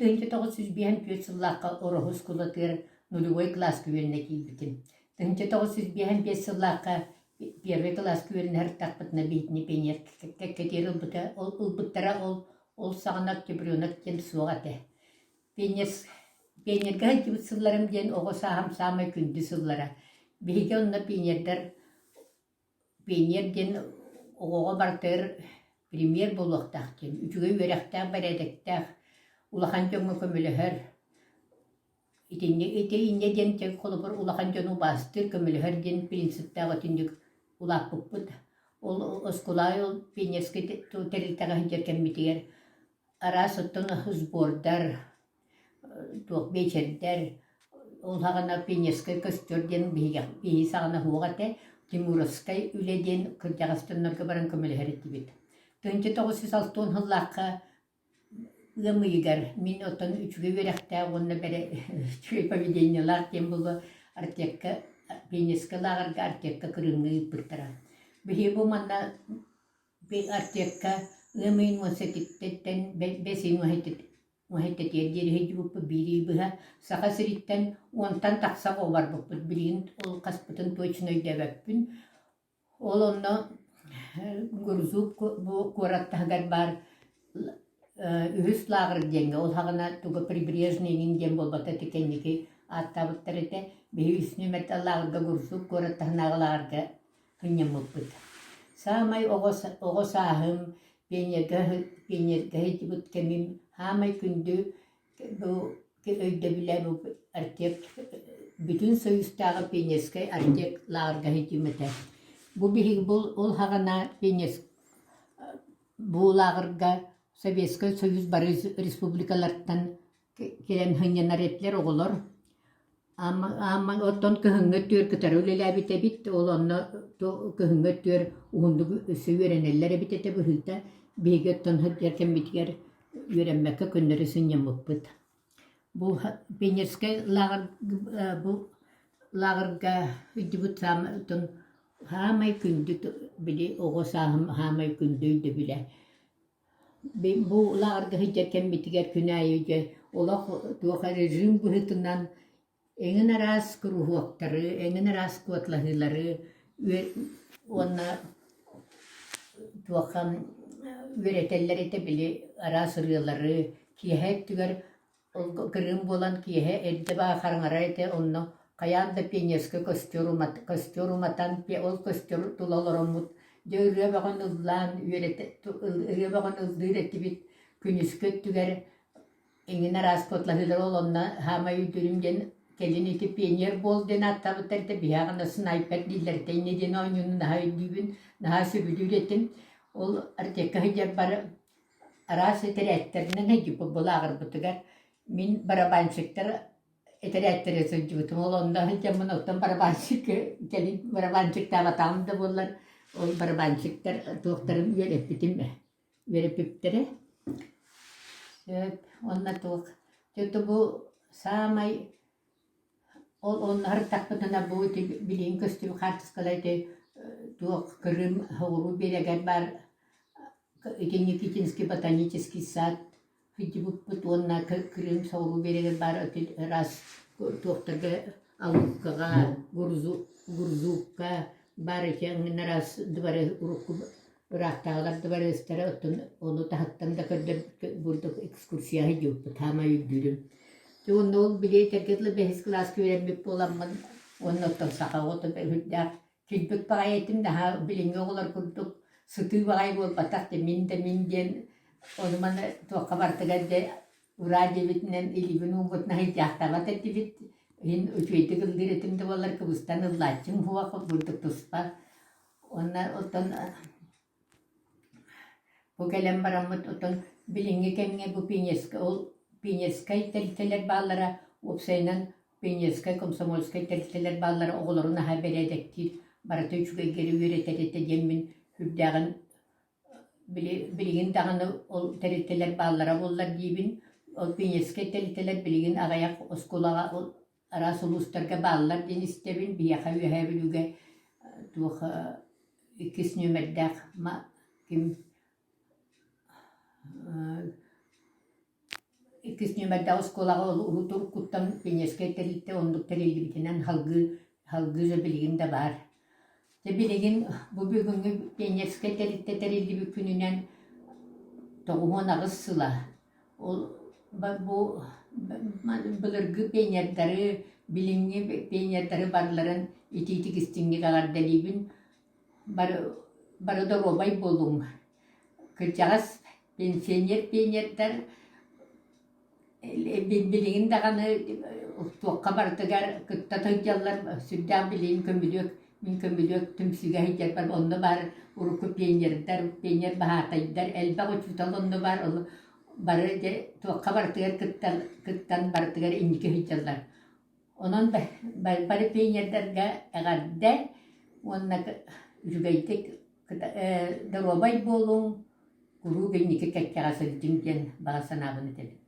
1954 сыллаахха Ороһу оскуолатыгар нулевой кылааска үөрэнэ киирбитим. 1955 сыллаахха первый кылааска үөрэнэ сырыттахпытына биһигини пионер кэккэтигэр ылбыта, ол ылбыттара ол ол саҕана октябренок диэн суох этэ. Пионер пионерга сылдьыбыт сылларым диэн оҕо сааһым саамай күндү сыллара. Биһиги онно пионердар Пионер диэн оҕоҕо барытыгар премьер буолуохтаах диэн, үчүгэй үөрэхтээх, бэрээдэктээх, улахан дьоҥҥо көмөлөһөр. Итиннэ ити инньэ диэн чэ холобур улахан дьону убаастыыр, көмөлөһөр диэн принциптээх итинник улааппыппыт. Ол оскуола ол пионерскай тэрилтэҕэ сылдьар кэммитигэр араас оттон сбордар, туох биэчэрдэр, ол саҕана Пионерскай костер диэн биһиги биһиги саҕана суох этэ, Тимуровскай үлэ диэн кырдьаҕас дьоннорго баран көмөлөһөр этибит. 1960 сыллаахха ыам ыйыгар мин оттон үчүгэй үөрэхтээх уонна бэрэ үчүгэй поведениелаах диэн буолуо Артекка Пионерскай лааҕырга Артекка Крымҥа ыыппыттара. Биһиги бу манна Артекка ыам ыйын 17-тэн бэс ыйын Уһэттэтиэр диэри сылдьыбыппыт биир ый быһа Саха сириттэн уонтан тахса оҕо барбыппыт. Билигин ол хаспытын точно өйдөөбөппүн. Ол онно Гурзуф бу куорат таһыгар баар үһүс лааҕыр диэҥҥэ ол саҕана туга Прибрежный иҥин диэн буолбата ити кэнники ааттаабыттар этэ. Биһиги үс нүөмэрдээх лааҕырга Гурзуф куорат таһынааҕы лааҕырга сынньаммыппыт. Саамай оҕо оҕо сааһым, пионерга пионерга сылдьыбыт кэмим саамай күндү бу өйдөбүлэ бу Артек бүтүн Союзтааҕы пионерскай Артек лааҕырга сылдьыым этэ. Бу биһиги бу ол саҕана пионер бу лааҕырга Советскай Союз бары республикалартан кэлэн сынньанар этилэр оҕолор. Ама оттон кыһыҥҥы өттүгэр кытары үлэлээбит эбит, ол онно кыһыҥҥы өттүгэр уһуннук өссө үөрэнэллэр эбит этэ быһыыта. Биһиги оттон сылдьар кэммитигэр үөрэммэккэ көннөрү сынньаммыппыт. Бу пионерскай лааҕыр бу лааҕырга сылдьыбыт саамай күндү били оҕо сааһым саамай күндү өйдөбүлэ. Бу лааҕырга сылдьар кэммитигэр күн аайы дьэ олох туох режим быһыытынан эҥин араас куруһуоктары, эҥин араас куотлаһыылары уонна туохха үөрэтэллэр этэ били араас ырыалары киэһэ өттүгэр Ол кырыым буолан киэһэ эрдэ баа хараҥара этэ, онно хайаан да пионерскай костер умат костер уматан ол костер тула олороммут дьэ ырыа бөҕөнү ыллаан үөрэтэ ырыа бөҕөнү ыллыыр этибит. Күнүскү өттүгэр эҥин араас куотлаһыылар ол онно саамай өйдүүрүм диэн кэлин ити пионер буол диэн ааттаабыттар этэ биһиэхэ аны снайпер дииллэр этэ инньэ диэн оонньууну наһаа өйдүүбүн, наһаа сөбүлүүр этим. Ол Артекка сылдьарбар Араас этэрээттэринэн сылдьыбыт былааҕырбытыгар мин барабанщиктар этэрээттэрэ сылдьыбытым. Ол онно сылдьаммын оттон барабанщик кэлин барабанщиктаабатаҕым да буоллар, ол барабанщиктар туохтарын үөрэппитим үөрэппиттэрэ. Сөп. Уонна туох дьэ бу саамай ол онно сырыттахпытына бу ити билигин көстүбүт хаартыскалар ити туох Крым соҕуруу биэрэгэр баар Ити Никитинский ботанический сад сылдьыбыппыт уонна Крым соҕуруу биэрэгэр баар ыраас туохтарга Алуккаҕа, Гурзукка баар ити араас дворец урукку ыраахтааҕылар дворецтара оттон ону таһыттан да көрдөрбүт бурдук экскурсия сылдьыбыппыт саамай өйдүүрүм. Дьэ уонна ол били этэргэ дылы бэһис кылааска үөрэммит буоламмын уонна оттон саха оҕото сүрдээх Килбик баҕайы этим наһаа билиҥҥи оҕолор курдук сытыы баҕайы буолбатах дии мин да мин диэн ону-маны туохха барытыгар дьэ ураа диэбитинэн илиибин ууммутунан сылдьаахтаабат этибит. Иһин үчүгэйдик ыллыыр этим да буоллар кыбыстан ыллааччым суох бурдук туспа. Уонна оттон Бу кэлэн бараммыт оттон билиҥҥи кэмҥэ бу пионерскай ол пионерскай тэрилтэлэр бааллара, уопсайынан пионерскай, комсомольскай тэрилтэлэр бааллара оҕолору наһаа бэрээдэктиир, барыта үчүгэйгэ эрэ үөрэтэр этэ диэммин сүрдээҕин били билигин даҕаны ол тэрилтэлэр бааллара буоллар диибин. Ол пионерскай тэрилтэлэр билигин аҕыйах оскуолаҕа ол араас улуустарга бааллар диэн истэбин. Биһиэхэ Үөһээ Бүлүүгэ туох иккис нүөмэрдээх ким Иккис нүөмэрдээх оскуолаҕа ол урут уруккуттан пионерскай тэрилтэ оннук тэриллибитинэн салгыы салгыы да билигин да баар. Дьэ билигин бу бүгүҥҥү пионерскай тэрилтэ тэриллибит күнүнэн 98 сыла. Ол бу былыргы пионердары, билиҥҥи пионердары барыларын итиитик истиҥник эҕэрдэлиибин. Бары, бары доруобай буолуҥ. Кырдьаҕас пенсионер пионердар Билигин даҕаны туохха барытыгар кытта сылдьаллар, сүрдээх билигин көмүлүөк, мин көмүлүөк түмсүүгэ сылдьарбар онно баар урукку пионердар, пионер баһаатайдар, элбэх учуутал онно баар, ол бары дьэ туохха барытыгар кыттан, кыттан барытыгар инники сылдьаллар. Онон бары пионердарга эҕэрдэ уонна үчүгэйдик доруобай буолуҥ, куруук инники кэккэҕэ сылдьыҥ диэн баҕа санаабын этэбин.